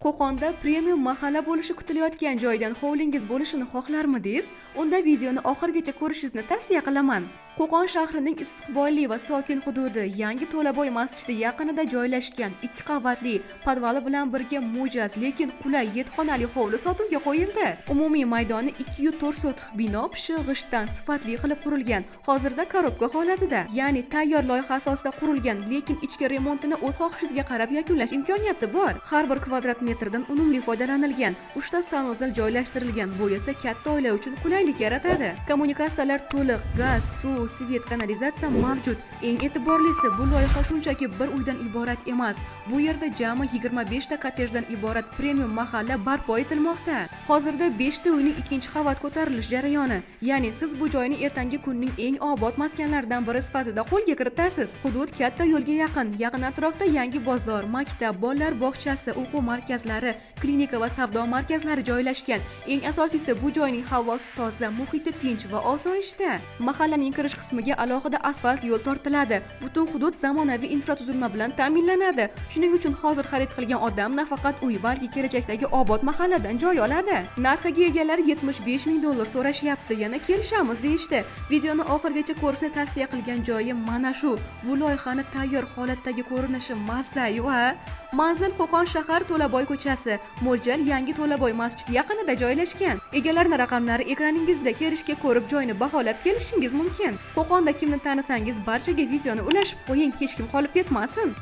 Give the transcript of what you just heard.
Qo'qonda premium mahalla bo'lishi kutilayotgan joydan hovlingiz bo'lishini xohlarmidingiz? Unda videoni oxirigacha ko'rishingizni tavsiya qilaman. Qo'qon shahrining istiqbolli va sokin hududi Yangi To'laboy masjidi yaqinida joylashgan ikki qavatli, podvali bilan birga mo'jaz, lekin qulay 7 xonali hovli sotuvga qo'yildi. Umumiy maydoni 204 sotix bino pishiq g'ishtdan sifatli qilib qurilgan. Hozirda korobka holatida, ya'ni tayyor loyiha asosida qurilgan, lekin ichki remontini o'z xohishingizga qarab yakunlash imkoniyati bor. Har bir kvadrat metrdan unumli foydalanilgan. Uchta sanuzel joylashtirilgan. Bu esa katta oila uchun qulaylik yaratadi. Kommunikatsiyalar to'liq, gaz, suv, svet, kanalizatsiya mavjud. Eng e'tiborlisi, bu loyiha shunchaki bir uydan iborat emas. Bu yerda jami 25 ta kottejdan iborat premium mahalla barpo etilmoqda. Hozirda 5 ta uyning ikkinchi qavat ko'tarilish jarayoni. Ya'ni siz bu joyni ertangi kunning eng obod maskanlaridan biri sifatida qo'lga kiritasiz. Hudud katta yo'lga yaqin, yaqin atrofda yangi bozor, maktab, bolalar bog'chasi, o'quv markazlari, klinika va savdo markazlari joylashgan. Eng asosiysi, bu joyning havosi toza, muhiti tinch va osoyishta. Mahallaning kirish qismiga alohida asfalt yo'l tortiladi. Butun hudud zamonaviy infratuzilma bilan ta'minlanadi. Shuning uchun hozir xarid qilgan odam nafaqat uy, balki kelajakdagi obod mahalladan joy oladi. Narxiga egalari 75 ming dollar so'rashyapti, yana kelishamiz deyishdi. Videoni oxirigacha ko'rishni tavsiya qilgan joyim mana shu. Bu loyihani tayyor holatdagi ko'rinishi mazza-yu, a? Manzil: Qo'qon shahar, To'laboy ko'chasi. Mo'ljal: Yangi To'laboy masjidi yaqinida joylashgan. Egalarning raqamlari ekraningizda. Kelishga ko'rib, joyni baholab kelishingiz mumkin. Qo'qonda kimni tanisangiz, barchaga videoni ulashib qo'ying, hech kim qolib ketmasin.